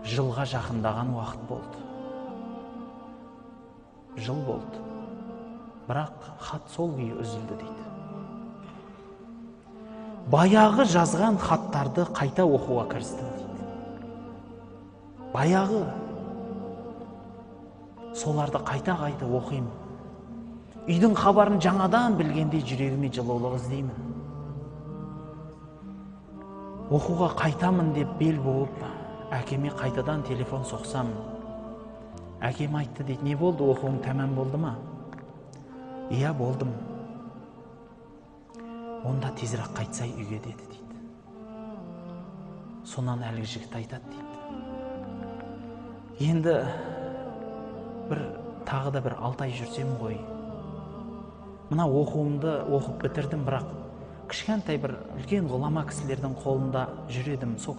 Жылға жақындаған уақыт болды. Жыл болды. Бірақ хат сол күйі үзілді дейді. Баяғы жазған хаттарды қайта оқуға кірістім дейді. Баяғы соларды қайта-қайта оқимын. Үйдің хабарын жаңадан білгендей жүрегіме жылулық іздеймін. Оқуға қайтамын деп бел буып, әкеме қайтадан телефон соқсам, әкем айтты дейді, не болды, оқуың тәмам болды ма? Иә, болдым. Онда тезірек қайтсай үйге деді дейді. Сонан әлгі жігіт айтады дейді. Енді бір тағы да бір 6 ай жүрсем ғой. Мына оқуымды оқып бітірдім, бірақ кішкентай бір үлкен ғұлама кісілердің қолында жүр едім. Сол